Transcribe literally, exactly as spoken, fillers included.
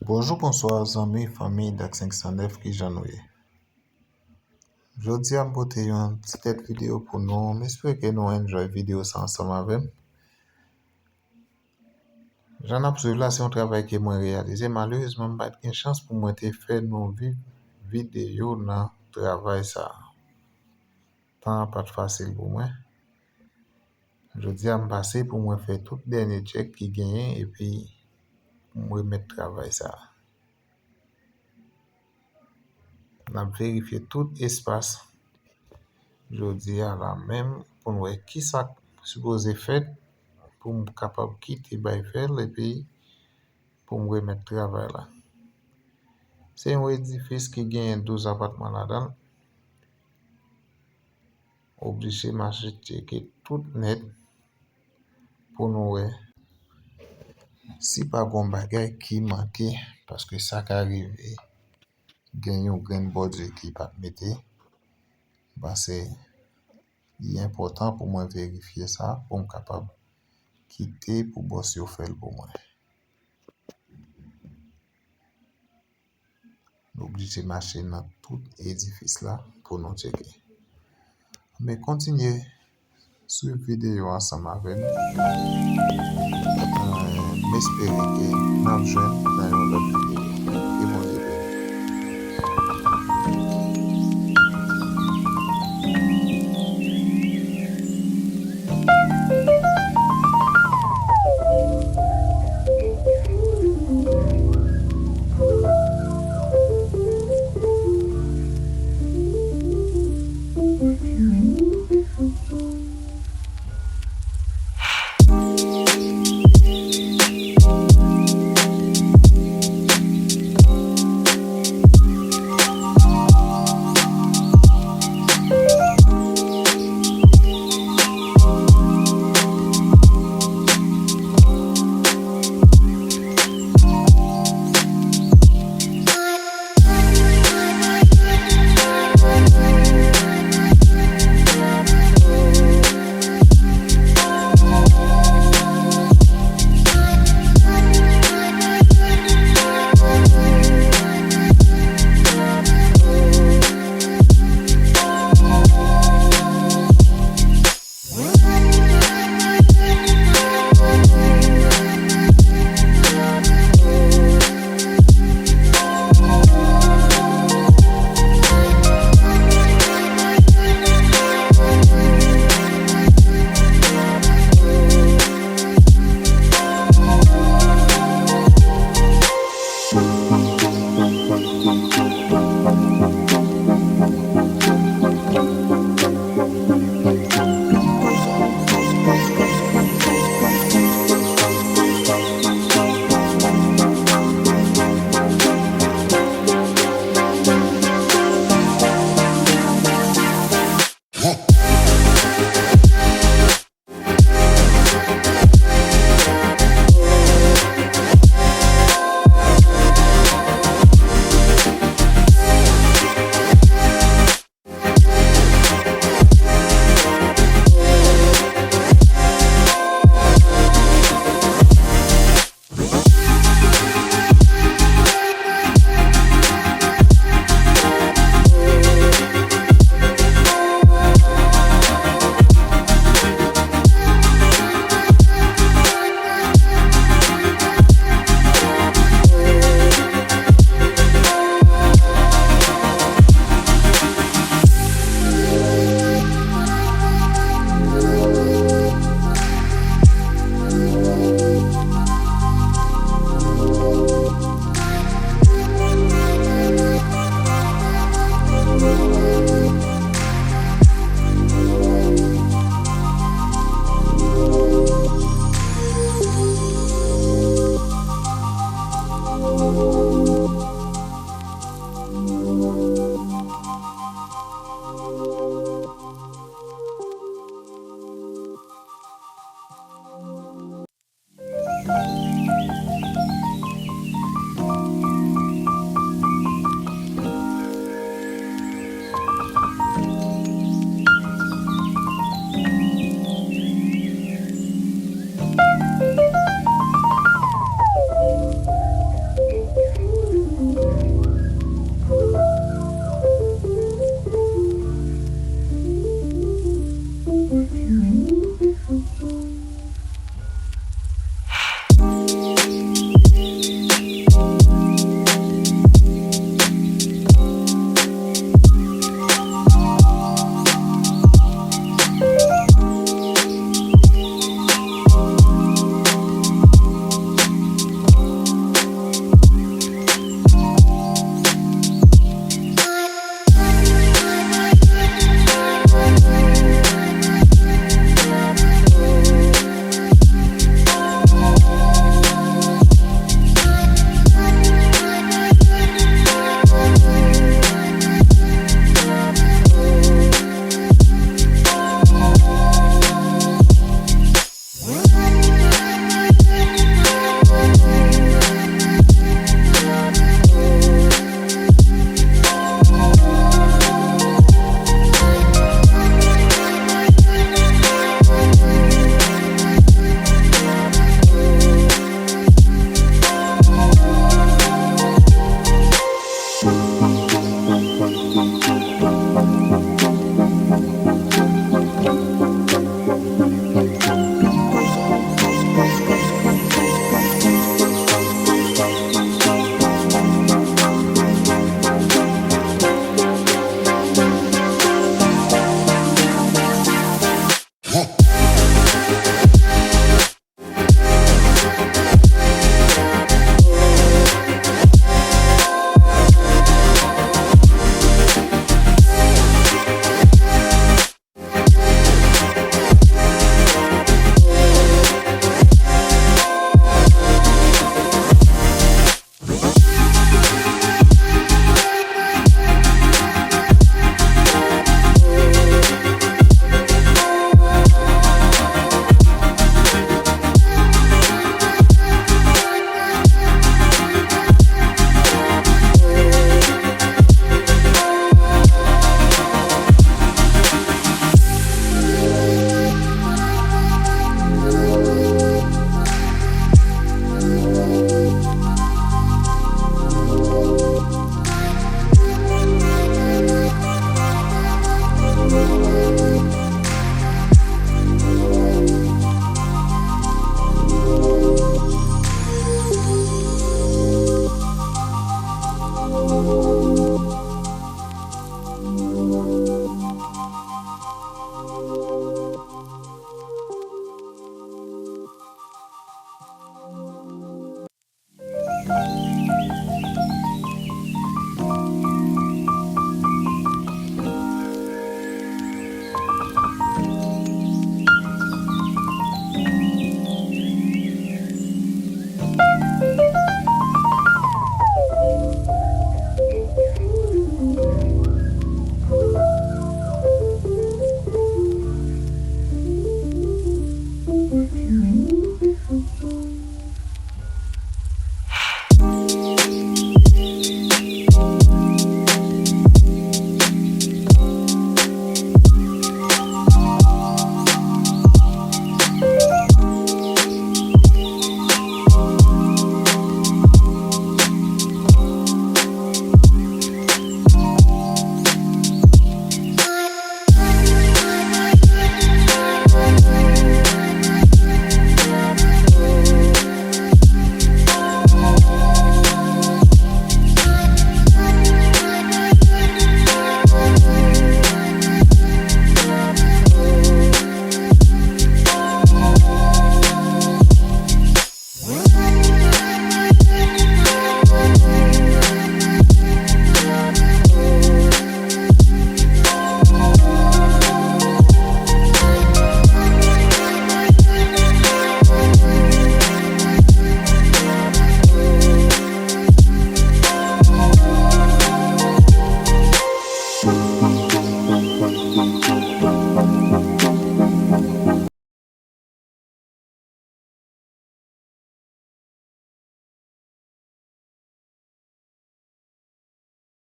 Bonjou, bonswa, zanmi, fanmi Dak senk san nèf, kijan nou ye? Jodi a, m pote yon ti tèt videyo pou nou. M espere ke nou enjoy videyo sa ansanm avè m. Jan n ap swiv la, se yon travay ke mwen reyalize. Malerezman, m pa t gen chans pou mwen te fè nou viv videyo nan travay sa. Tan an pa t fasil pou mwen. Jodi a, m pase pou mwen fè tout dènye tchèk ki genyen epi pou m remèt travay sa. N ap verifye tout espas jodi a la menm pou n wè ki sa k sipoze fèt pou m kapab kite bay fè l epi pou m remèt travay la. Se yon edifis ki genyen douz apatman ladan l. Oblije mache tcheke tout nèt pou nou wè si pa gon bagay ki manke, paske sa ka rive gen yon grenn bòdye ki pa t mete. M panse li enpòtan pou mwen verifye sa pou m kapab kite pou bòs yo fè l pou mwen. Nou oblije mache nan tout edifis la pou nou tcheke. Men kontinye swiv videyo ansanm avè m. Euh, m espere ke n ap jwenn nan yon lòt videyo.